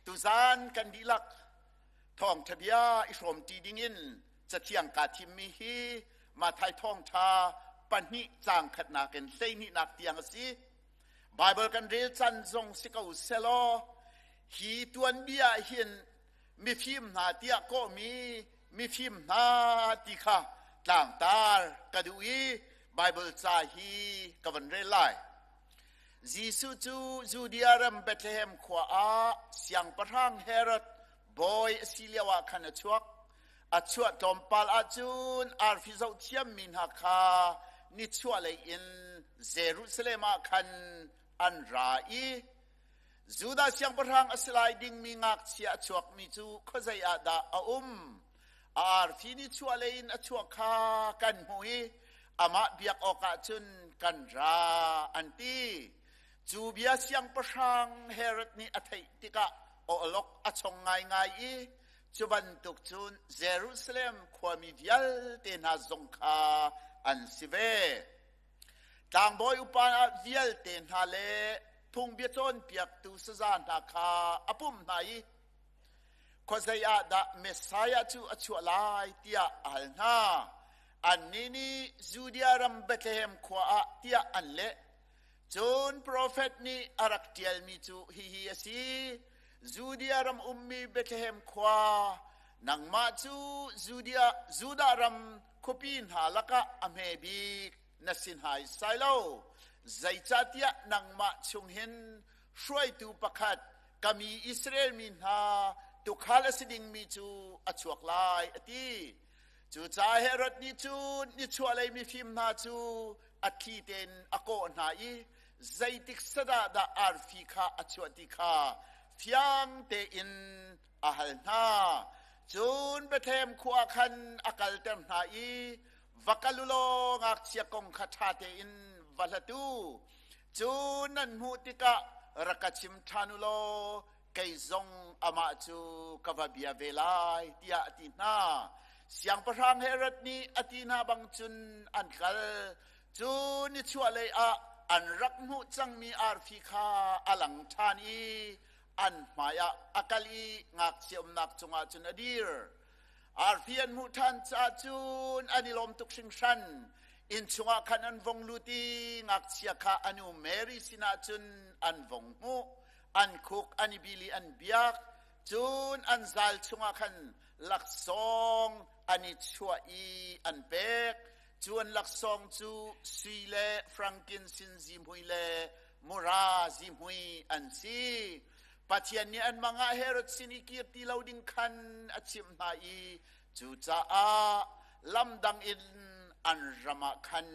Tuzan kan dihlak thawngṭha bia i hrawmṭi dingin cathiang kaa thimmi hi Matthai thawngṭha pahnih caang khatnak in hleihnihnak tiang a si. Baibal kan rel can zong si ko selaw hi tuanbia ah hin mifim hna tiah kawhmi mifim hna ti kha tlangtar ka duh i Baibal ca hi ka van rel lai. Jesuh cu Judea ram Bethlehem khua ah siangpahrang Herod bawi a si lioah khan a chuak. A chuah tlawmpal ahcun arfi zoh thiammi hna kha nichuahlei in Jerusalem ah khan an ra i Judah siangpahrang a si lai dingmi ngakchia a chuakmi cu khuazei ah dah a um? A arfi nichuahlei in a chuah kha kan hmuh i amah biak awkah cun kan ra, an ti. Cu bia siangpahrang Herod nih a theih tikah awlok a chong ngaingai i cu bantuk cun Jerusalem khuami vialte hna zong kha an si ve. Tlangbawi upa vialte hna le phungbia cawnpiaktu saza hna kha a pumh hna i khuazei ah dah Messiah cu a chuah lai tiah a hal hna. Annih nih Judea ram Bethlehem khua ah tiah an leh. Cun profet nih a rak ṭialmi cu hihi a si: Judea ram ummi Bethlehem khua, nangmah cu Judea, Judah ram khuapi hna lakah a hme bik na si hnaisai lo. Zeicahtiah nangmah chung hin hruaitu pakhat ka mi Israel mi hna tuukhal a si dingmi cu a chuak lai, a ti. Cucaah Herod nih cun nichuahlei mifim hna cu a thli tein a kawh hna i zeitik sadah dah arfi kha a chuah ti kha fiang tein a hal hna. Cun Bethlehem khua khan a kalter hna i va kal u law ngakchia kong kha ṭha tein va hlat u. Cun nan hmuh tikah rak ka chim ṭhan u law kei zong amah cu ka va bia ve lai tiah a ti hna. Siangpahrang Herod nih a ti hna bang cun an kal. Cu nichuahlei ah an rak hmuh cangmi arfi kha a lang ṭhan i an hmaiah a kal i ngakchia umnak cungah cun a dir. Arfi an hmuh ṭhan caah cun an i lawm tuk hringhran. Inn chungah khan an vong lut i ngakchia kha a nu Mary sinah cun an vong hmuh. An khuk an i bil i an biak. Cun an zal chungah khan laksawng an i chuah i an pek. Cu an laksawng cu sui le frankinsin zihmui le mura zihmui an si. Pathian nih an mang ah Herod sin i kir ti lo ding khan a chimh hna i cucaah lamdang in an ram ah khan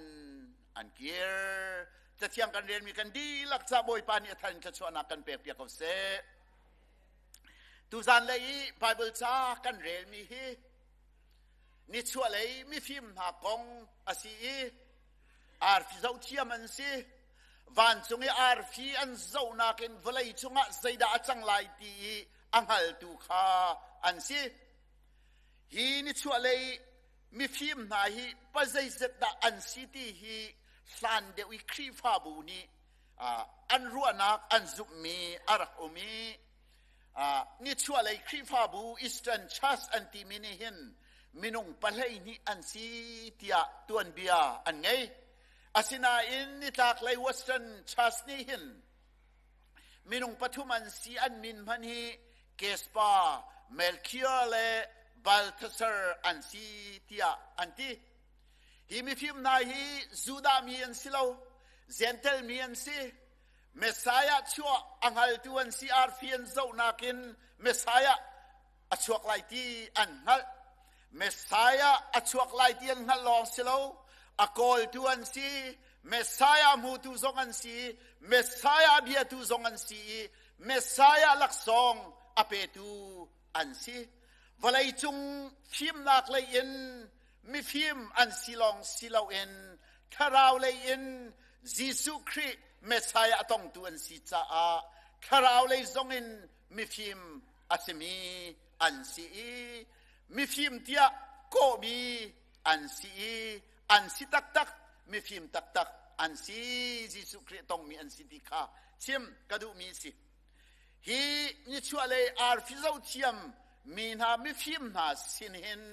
an kir. Cathiang kan relmi kan dihlak ca Bawipa nih a thar in thluachuahnak kan pekpiak ko seh. Tuzan lei i Bible ca kan relmi hi nichuahlei mifim hna kong a si i arfi zohthiam an si. Vancung i arfi an zohnak in vawlei cungah zeidah a cang lai ti i a hngaltu kha an si. Hi nichuahlei mifim hna hi pa zeizat dah an si ti hi hlan deuh i Khrihfabu nih an ruahnak an zumhmi a rak um i nichuahlei Khrihfabu Eastern Church an timi nih hin minung 12 an si tiah tuanbia an ngei. Asinain nitlaklei Western Church nih hin minung pathum an si an min hman hi Gaspar, Melchior le Balthasar an si tiah an ti. Hi mifim hna hi Judah mi an si lo, Gentel mi an si. Messiah chuah a hngaltu an si arfi an zohnak in Messiah a chuak lai ti an hngalh. Messiah a chuak lai ti an hngalh lawng si lo, a kawltu an si, Messiah hmutu zong an si, Messiah biatu zong an si i Messiah laksawng a petu an si. Vawleicung fimnak lei in mifim an si lawng si loin thlarau lei in Jesuh Khrih Messiah a tongtu an si caah thlarau lei zong in mifim a simi an si i mifim tiah kawhmi an si i an si taktak mifim taktak an si Jesuh Khrih tongmi an si ti kha chim ka duhmi si. Hi nichuahlei arfi zohthiam mi hna mifim hna sin hin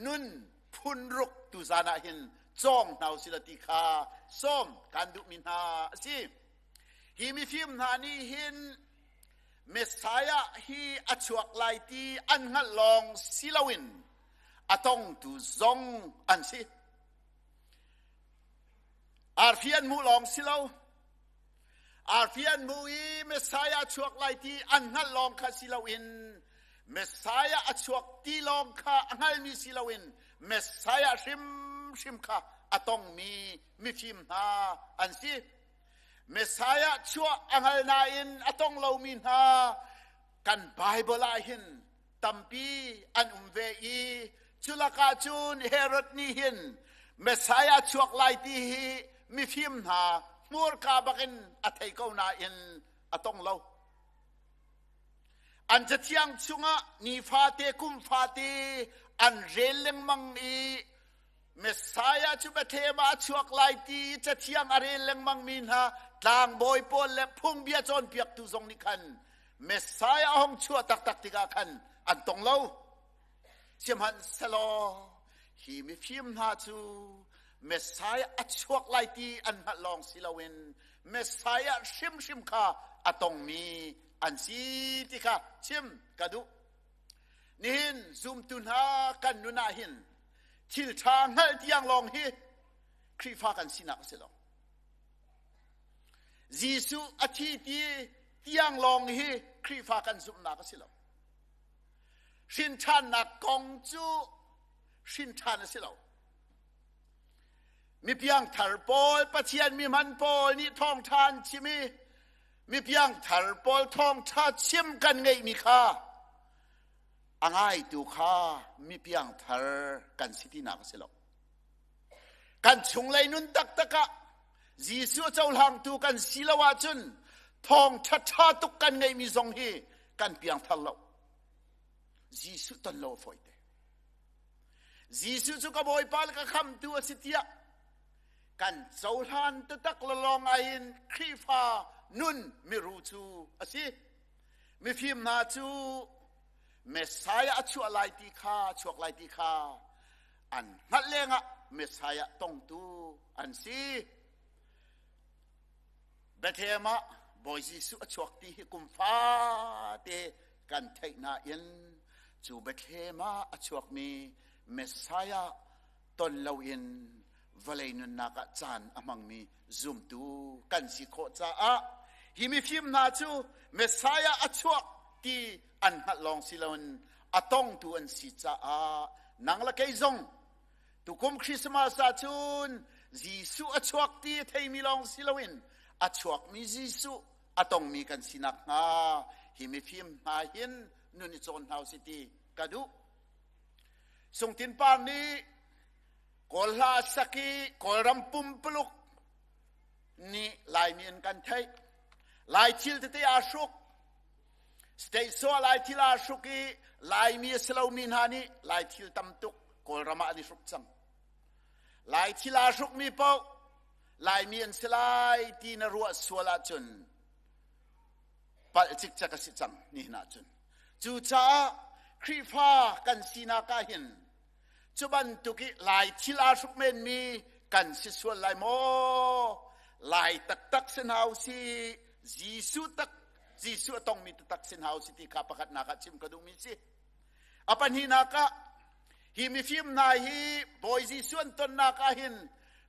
nun phun ruk tuzan ah hin cawng hna usih ti kha sawm kan duhmi hna a si. Hi mifim hna nih hin Messiah hi a chuak lai ti an hngalh lawng si loin a tongtu zong an si. Arfi an hmuh lawng si lo. Arfi an hmuh i Messiah chuak lai ti an hngalh lawng kha si loin Messiah a chuak ti lawng kha a hngalmi si loin Messiah hrimhrim kha a tongmi mifim hna an si. Messiah chuah a hngal nain a tong lomi hna kan Bible ah hin tampi an um ve i culakah cun Herod nih hin Messiah chuak lai ti hi mifim hna hmurka bakin a thei ko nain a tong lo. An cathiang chungah nifate kum fate an rel lengmang i Messiah cu Bethlehem ah a chuak lai ti cathiang a rel lengmang mi hna tlangbawi pawl le phungbia cawnpiaktu zong nih khan Messiah a hung chuah taktak tikah khan an tong lo. Sihmanhsehlaw hi mifim hna cu Messiah a chuak lai ti an hngalh lawng si loin Messiah hrimhrim kha a tongmi an si ti kha chim ka duh. Nihin zumtu hna kan nun ah hin thil ṭha hngalh tiang lawng hi Khrihfa kan sinak a si lo. Jesuh a thi ti tiang lawng hi Khrihfa kan zumhnak a si lo. Hrinṭhannak kong cu hrinṭhan a si lo. Mi piangthar pawl, Pathian mi hman pawl nih thawngṭha an chim i mi piangthar pawl thawngṭha chim kan ngeihmi kha a ngaitu kha mi piangthar kan si tinak a si lo. Kan chunglei nun taktak ah Jesuh cohlangtu kan si lo ahcun thawngṭha ṭha tuk kan ngeihmi zong hi kan piangthar lo. Jesuh ton lo a fawite. Jesuh cu ka Bawipa le ka khamtu a si tiah kan cohlan taktak lawng in Khrihfa nun miru cu a si. Mifim hna cu Messiah a chuah lai ti kha chuak lai ti kha an hngalh lengah Messiah tongtu an si. Bethlehem ah Bawi Jesuh a chuak ti hi kum fate kan theih nain cu Bethlehem ah a chuakmi Messiah ton loin vawlei nunnak ah caan a hmangmi zumtu kan si khawh caah hi mifim hna cu Messiah a chuak ti an hngalh lawng si loin a tongtu an si caah nang le kei zong tukum Christmas ah cun Jesuh a chuak ti a theimi lawng si loin a chuakmi Jesuh a tongmi kan si nakhnga hi mifim hna hin nun i cawn hna usih ti ka duh. Sungtin Par nih Kawl hla a sak i Kawlram pumpuluk nih Laimi in kan theih. Lai thil tete aa hruk. State so Lai thil aa hruk i Laimi a si lomi hna nih Lai thil tam tuk Kawlram ah an i hruk cang. Lai thil aa hrukmi paoh Laimi an si lai ti na ruah sual ahcun palh cikcek a si cang nihin ahcun. Cucaah Khrihfa kan sinak ah hin cu bantuk i Lai thil aa hruk menmi kan si sual lai maw? Lai taktak si hna usih, Jesuh tak Jesuh a tongmi taktak si hna usih ti kha pakhatnak ah chim ka duhmi si. A pahnihnak ah hi mifim hna hi Bawi Jesuh an tonnak ah hin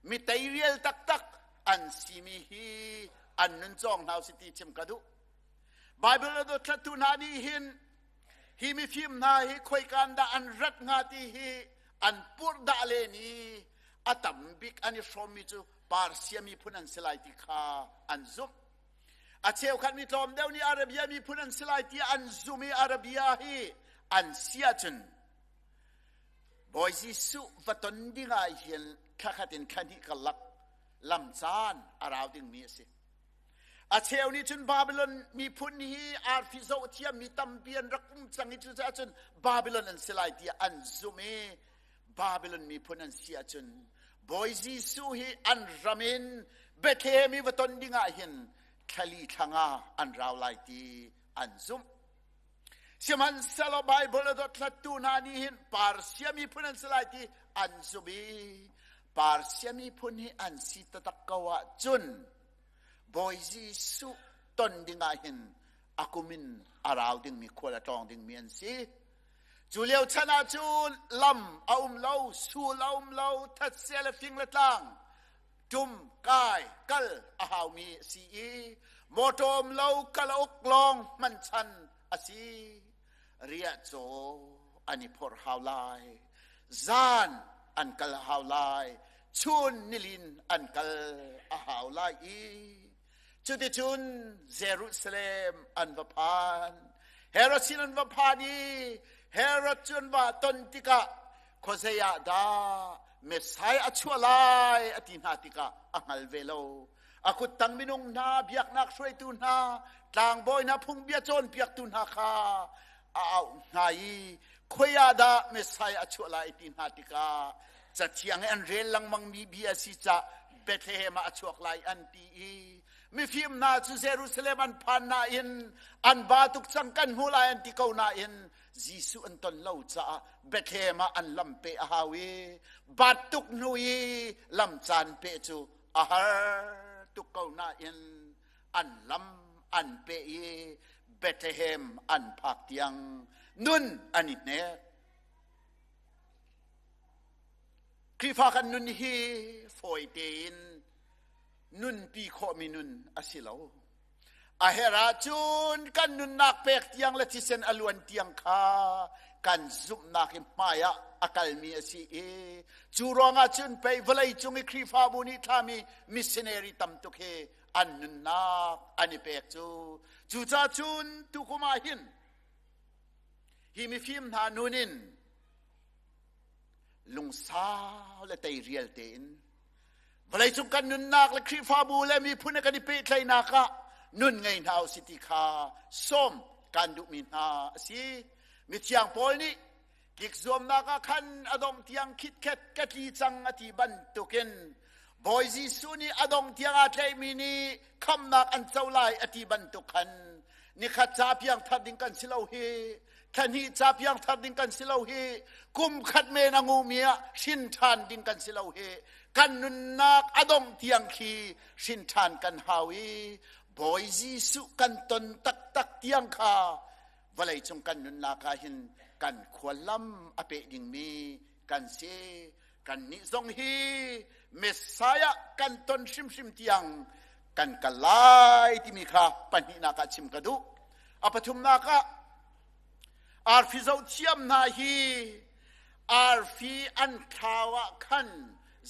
mi teirial taktak an simi hi an nun cawng hna usih ti chim ka duh. Bible a dothlattu hna nih hin hi mifim hna hi khoikan dah an rat hnga ti hi an purhdah len i a tam bik an i hrawmmi cu Parsia miphun an si lai ti kha an zumh. A cheukhat mi tlawm deuh nih Arabia miphun an si lai ti an zumh i Arabia hi an si ahcun Bawi Jesuh va ton ding ah hin thlakhat in thlahnih karlak lam caan a rau dingmi a si. A cheu nih cun Babylon miphun hi arfi zoh thiammi tampi an rak um cang i cucaah cun Babylon an si lai tiah an zumh i Babylon miphun an si ahcun Bawi Jesuh hi an ram in Bethlehem i va ton ding ah hin thlali thlanga an rau lai ti. an zumh. Sihmanhsehlaw Baibal a dothlattu hna nih hin Persia miphun an si lai ti an zumh i Persia miphun hi an si taktak ko ahcun Bawi Jesuh ton dingah hin a kum in a rau dingmi khual a tlawng dingmi an si. Cu lio chan ahcun lam a um lo, sul a um lo, thetse le fing le tlang tum kai kal a haumi a si i mawṭaw um lo kalauk lawng hman chan a si. Riahcaw an i phorh hau lai, zan an kal hau lai, chun nilin an kal a hau lai i Cuticun Jerusalem an va phan. Herod sin an va phan i Herod cu an va ton tikah khuazei ah dah Messiah a chuah lai a ti hna tikah a hngal ve lo. A kuttang minung hna, biaknak hruaitu hna, tlangbawi hna, phungbia cawnpiaktu hna kha a auh hna i khoi ah dah Messiah a chuah lai ti hna tikah Cathiang i an rel lengmangmi bia a si cah Bethlehem ah a chuak lai an ti i mifim hna cu Jerusalem an phan nain an ba tuk cang kan hmu lai an ti ko nain Jesuh an ton lo caah Bethlehem ah an lam peh a hau i bat tuk hnu i lam caan peh cu a har tuk ko nain an lam an peh i Bethlehem an phak tiang nun an i hnek. Khrihfa kan nun hi fawi tein nunpi khawhmi nun a si lo. A herh ahcun kan nunnak pek tiang le thisen a luan tiang kha kan zumhnak hi hmai ah a kalmi a si i cu ruangah cun pei vawlei cung i Khrihfabu nih thlami missionary tam tuk hi an nunnak an i pek cu. Cucaah cun tukum ah hin hi mifim hna nun in lungsau le teirial tein vawleicung kan nunnak le Khrihfabu le miphun he kan i pehtlaihnak ah nun ngei hna usih ti kha sawm kan duhmi hna a si. Mithiang Paul nih tlik zuamnak ah khan a dongh tiang khitkhet ka tli cang a ti bantukin Bawi Jesuh nih a dongh tiang aa tlaihmi nih khamhnak an co lai a ti bantuk khan nikhat ca piangthar ding kan si lo hi thla hnih ca piangthar ding kan si lo hi kum khat men a ngumi ah hrin ṭhan ding kan si lo hi kan nunnak a dongh tiang khi hrin ṭhan kan hau i Bawi Jesuh kan ton taktak tiang kha vawleicung kan nunnak ah hin kan khuallam a peh dingmi kan si. Kannih zong hi Messiah kan ton hrimhrim tiang kan kal lai timi kha pahnihnak ah chim ka duh. A pathumnak ah arfi zohthiam hna hi arfi an thlau ah khan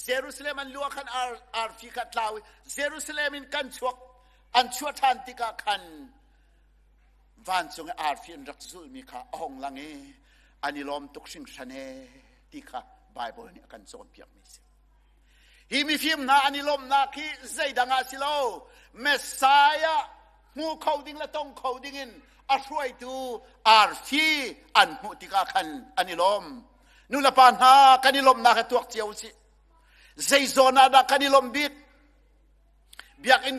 Jerusalem an luah khan arfi kha tlau i Jerusalem in kan chuak an chuah ṭhan tikah khan vancung i arfi an rak zulhmi kha a hung lang i an i lawm tuk hringhran ee ti kha Baibal nih a kan cawnpiakmi a si. Hi mifim hna an i lawmhnak hi zeidang ah si lo Messiah hmu kho ding le tong kho ding in a hruaitu arfi an hmuh tikah khan an i lawm. Nu le pa hna kan i lawmhnak hi tuak cio usih. Zei zawn ah dah kan i lawmh bik? Biakinn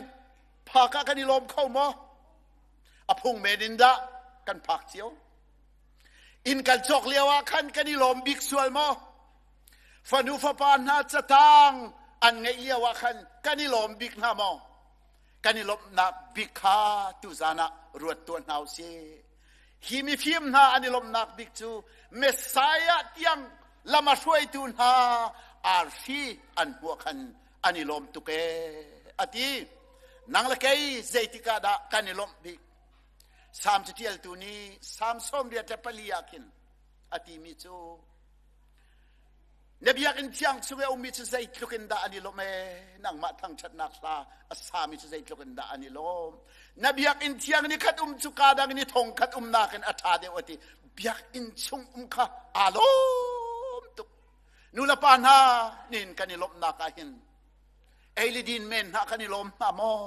phak ah kan i lawm kho maw? A phung men in dah kan phak cio? Inn kan cawk lio ah khan kan i lawm bik sual maw? Fanu fapa hna catang an ngeih lio ah khan kan i lawm bik hna maw? Kan i lawmhnak bik kha tuzan ah ruat tuah hna usih. Hi mifim hna an i lawmhnak bik cu Messiah tiang lam a hruaitu hna arfi an hmuh khan an i lawm tuk ee a ti. Nang le kei zeitik ah dah kan i lawmh bik? Salm caṭialtu nih Salm 84 ah khin a timi cu na biakinn thiang chung i a ummi cu zeitluk in dah an i lawmh ee nangmah thangṭhatnak hla a sami cu zeitluk in dah an i lawm na biakinn thiang ni khat um cu ka dang ni thong khat umnak in a ṭha deuh a ti biakinn chung um kha aa lawm tuk nu le pa hna nin kan i lawmhnak ah hin ei le din men hna kan i lawm hna maw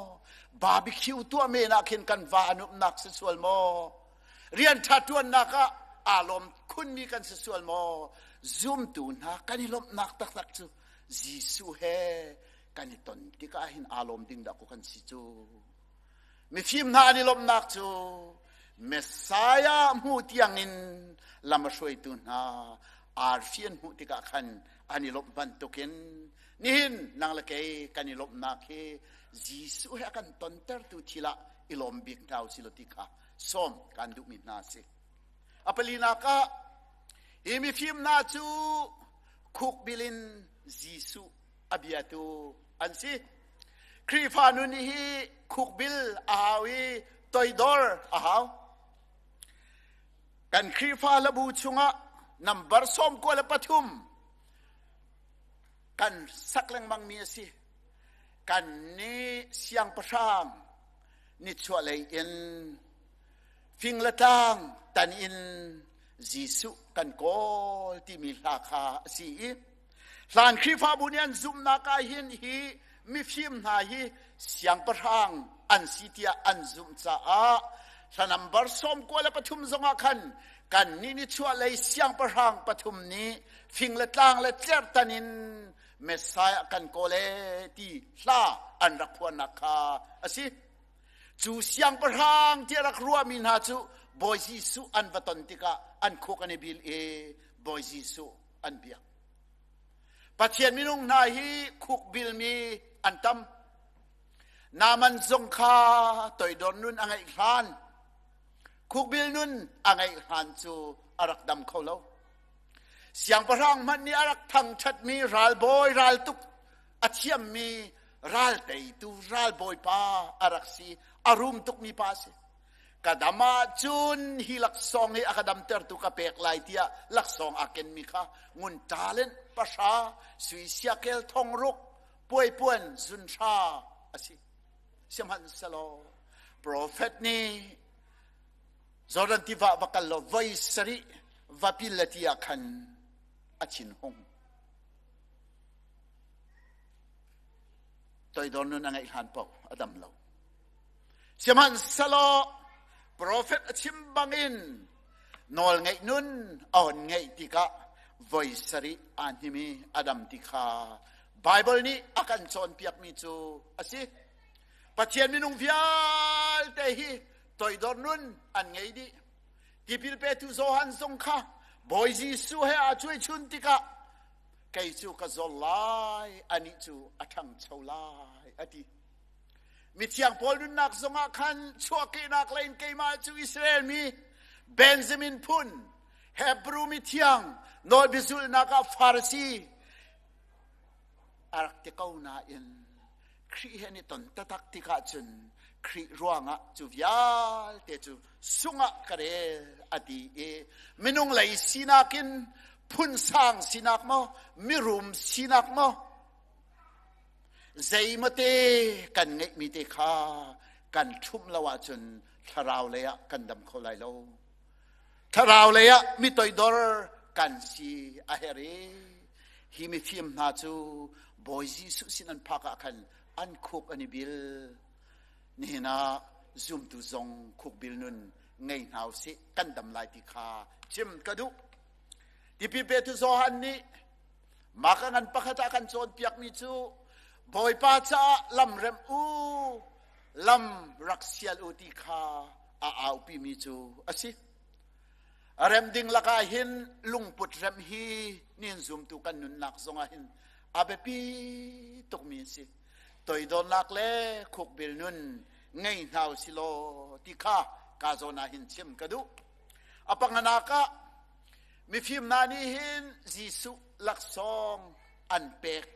barbecue tuah men ah khin kan va an umnak si sual maw rian ṭha ṭuannak ah aa lawm khunmi kan si sual maw zumtu hna kan i lawmhnak taktak cu Jesuh he kan i ton tikah hin aa lawm ding dah ku kan si cu mifim hna an i lawmhnak cu. Messiah hmu tiangin lam a hruaitu hna arfi an hmuh tikah khan an i lawmh bantukin nihin nang le kei kan i lawmhnak hi Jesuh he a kan tontertu thil ah i lawm bik hna u sih law ti kha sawm kan duhmi hna a si. A palinak ah hi mifim hna cu khukbil in Jesuh a biatu an si. Khrihfa nun hi khukbil a hau i toidor a hau. Kan Khrihfa hlabu chungah nambar 93 kan sak lengmangmi a si. Kan nih siangpahrang nichuahlei in fing le tlang tan in Jesuh kan kawl timi hla kha a si i hlan Khrihfabu nih an zumhnak ah hin hi mifim hna hi siangpahrang an si tiah an zumh caah hla nambar 93 zongah khan kan nih nichuahlei siangpahrang pathum nih fing le tlang le tlerhtan in Messiah kan kawl ee ti hla an rak phuannak kha a si. Cu siangpahrang ti a rak ruahmi hna cu Bawi Jesuh an va ton tikah an khuk an i bil i Bawi Jesuh an biak. Pathian minung hna hi khuk bilmi an tam. Naaman zong kha toidor nun a ngeih hlan, khukbil nun a ngeih hlan cu a rak dam kho lo. Siangpahrang hmanh nih a rak thangṭhatmi ralbawi raltuk a thiammi ralteitu ralbawipa a rak si, a rum tukmi pa a si. Ka dam ahcun hi laksawng hi a ka damtertu ka pek lai tiah laksawng aa kenmi kha ngun talent pahra sui siakel thong ruk puaipuan zunhra a si. Sihmanhsehlaw profet nih Jordan tiva va kal law voi sarih va pil le ti ah khan a thinhung. Toidor nun a ngeih hlan paoh a dam lo. Sihmanhsehlaw profet a chim bangin nawl ngeih nun a hon ngeih tikah voi sarih aa hnim i a dam ti kha Baibal nih a kan cawnpiakmi cu a si. Pathian minung vialte hi toidor nun an ngei dih. Tipil petu Johan zong kha Bawi Jesuh he aa cuaichun tikah kei cu ka zor lai, anih cu a ṭhangcho lai a ti. Mithiang Paul nunnak zongah khan chuahkehnak lei in keimah cu Israel mi Benjamin phun Hebrew mithiang nawlbiazulhnak ah Farasi a rak ti ko nain Khrih he an i ton taktak tikah cun Khrih ruangah cu vialte cu sungah ka rel a ti i minung lei sinak in phunsang sinak maw mirum sinak maw zeimate kan ngeihmi te kha kan ṭhumh lo ahcun thlarau lei ah kan dam kho lai lo. Thlarau lei ah mi toidor kan si a herh i hi mifim hna cu Bawi Jesuh sin an phak ah khan an khuk an i bil. Nihin ah zumtu zong khukbil nun ngei hna usih kan dam lai ti kha chim ka duh. Tipil petu Johan nih mah ka ngan pakhat ah kan cawnpiakmi cu Bawipa caah lam remh u, lam rak sial u ti kha a aupimi cu a si. Rem ding lakah hin lungput rem hi nin zumtu kan nunnak zongah hin a biapi tukmi a si. Toidornak le khukbil nun ngei hna u si law ti kha ka zawn ah hin chim ka duh. A panganak ah mifim hna nih hin Jesuh laksawng an pek.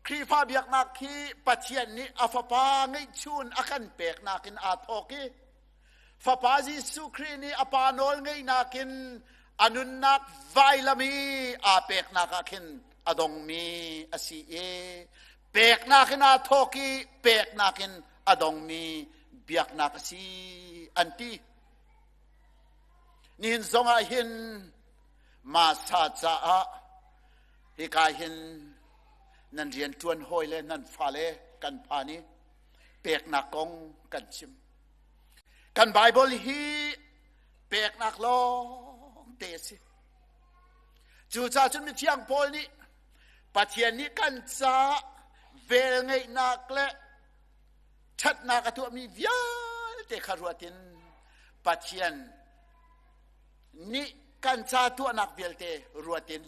Khrihfa biaknak hi Pathian nih a Fapa ngeihchun a kan peknak in aa thawk i Fapa Jesuh Khrih nih a Pa nawl ngeihnak in a nunnak vailam i aa peknak ah khin a dongmi a si i peknak in aa thawk i peknak in a dongmi biaknak a si an ti. Nihin zongah hin Masa caah hika hin nan rianṭuan hawi le nan fale kan phan i peknak kong kan chim. Kan Baibal hi peknak lawng te a si. Cucaah cun mithiang Paul nih Pathian nih kan caah velngeihnak le ṭhatnak a tuahmi vialte kha ruat in. Pathian nih kan ca tuahnak vialte ruat in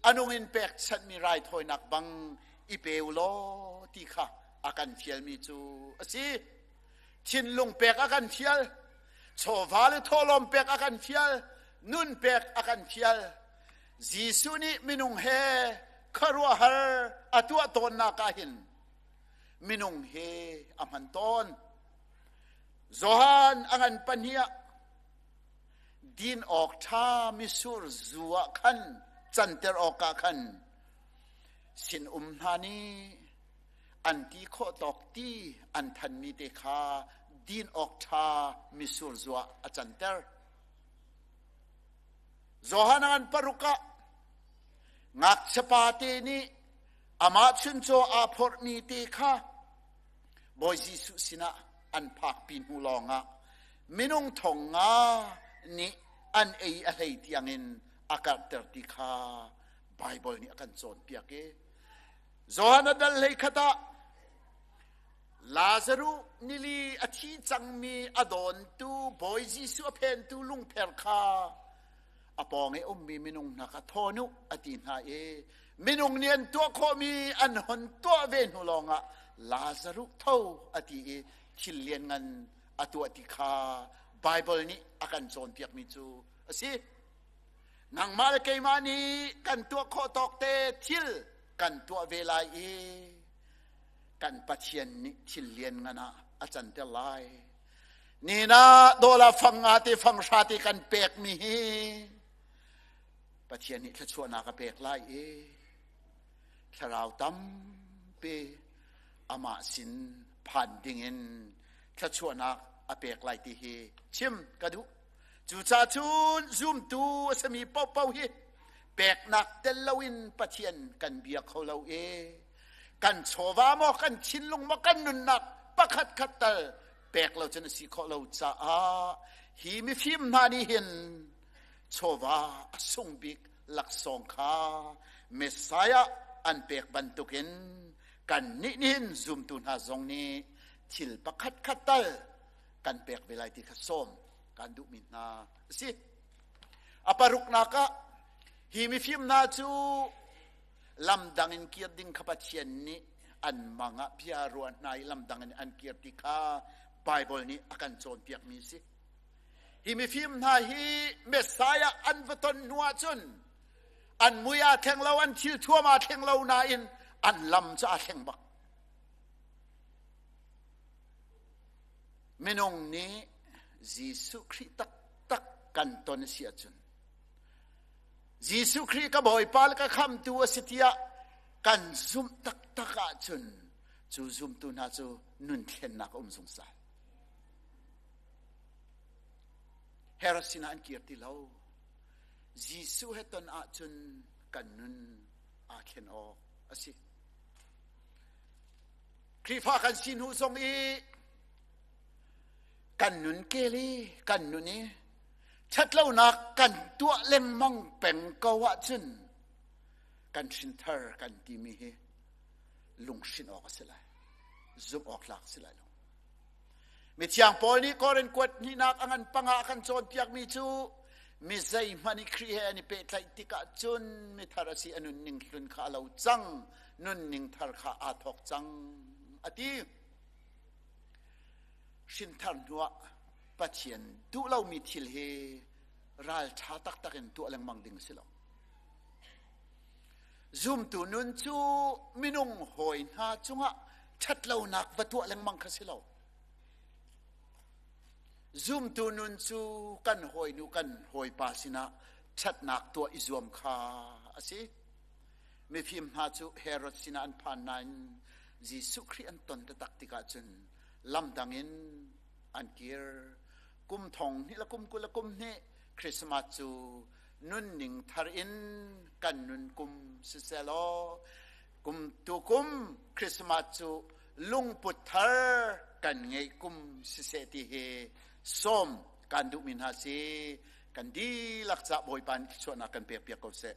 a nung in pekchanhmi raithawinak bang i pe u law ti kha a kan fialmi cu a si. Thinlung pek a kan fial, chawva le thawhlawm pek a kan fial, nun pek a kan fial. Jesuh nih minung he khuaruahhar a tuah tawnnak ah hin minung he a hman tawn. Johan a ngan pahnih ah din awk ṭha misur zu ah khan canter awkah khan sinum hna nih an ti khawh tawk ti an thanmi te kha din awk ṭha misur zu ah a canter. Johan a ngan paruk ah ngakchiapa te nih amah chuncaw aa phorhmi te kha Bawi Jesuh sinah an phakpi hnu lawngah minung thong nga nih an ei a hlei tiangin a karhter ti kha Baibal nih a kan cawnpiak i Johan a dal hlei khat ah Lazaruh nili a thi cangmi a dawntu Bawi Jesuh a phentu lungpher kha a pawng i ummi minung hna kha thawn u a ti hna i minung nih an tuah khawhmi an hon tuah ve hnu lawngah Lazaruh tho a ti i thil lianngan a tuah ti kha Baibal nih a kan cawnpiakmi cu a si. Nangmah le keimah nih kan tuah khawh tawk te thil kan tuah ve lai i kan Pathian nih thil lianngan ah a canter lai. Nina dawla fang nga te fang hra te kan pekmi hi Pathian nih thluachuahnak a pek lai i thlarau tampi amah sin phan dingin thluachuahnak a pek lai ti hi chim ka duh. Cucaah cun zumtu a simi paohpaoh hi peknak tel loin Pathian kan bia kho lo i kan chawva maw kan thinlung maw kan nunnak pakhat khat tal pek lo cun a si khawh lo caah hi mifim hna nih hin chawva a sung bik laksawng kha Messiah an pek bantukin kan nih nihin zumtu hna zong nih thil pakhat khat tal kan pek ve lai ti kha sawm kan duhmi hna a si. A paruknak ah hi mifim hna cu lamdang in kir ding kha Pathian nih an mang ah bia ruah hna i lamdang in an kir ti kha Baibal nih a kan cawnpiakmi a si. Hi mifim hna hi Messiah an va ton hnu ahcun an mui aa thleng lo, an thil thuam aa thleng lo nain an lam cu aa thleng bak. Minung nih Jesuh Khrih taktak kan ton a si ahcun Jesuh Khrih ka Bawipa le ka khamtu a si tiah kan zumh taktak ahcun cu zumtu hna cu nun thlennak a um zungzal. Herod sinah an kir ti lo. Jesuh he ton ahcun kan nun aa thlen awk a si. Khrihfa kan si hnu zong i kan nun kel i kan nun i ṭhatlonak kan tuah lengmang peng ko ahcun kan hrinthar kan timi hi lunghrinh awk a si lai zumh awk tlak a si lai lo mithiang Paul nih Korin kuat hnihnak a ngan panga a kan cawnpiakmi cu mi zeihmanh i Khrih he an i pehtlaih tikah cun mithar a si a nunning hlun kha a lo cang nunning thar kha aa thawk cang a ti hrinthar hnuah Pathian duh lomi thil hi ralṭha taktak in tuah lengmang ding a si lo. Zumtu nun cu minung hawi hna cungah ṭhatlonak va tuah lengmang kha si lo. Zumtu nun cu kan hawinu kan hawipa sinah ṭhatnak tuah i zuam kha a si. Mifim hna cu Herod sinah an phan nain Jesuh Khrih an ton taktak tikah cun lamdang in an kir. Kum thong hnih le kum 20 le kum hnih Christmas cu nunning thar in kan nun kum siselaw kum tu kum Christmas cu lungput thar kan ngeih kum siseh ti hi sawm kan duhmi hna si kan dihlak ca Bawipa nih thluachuahnak kan pek piak ko seh.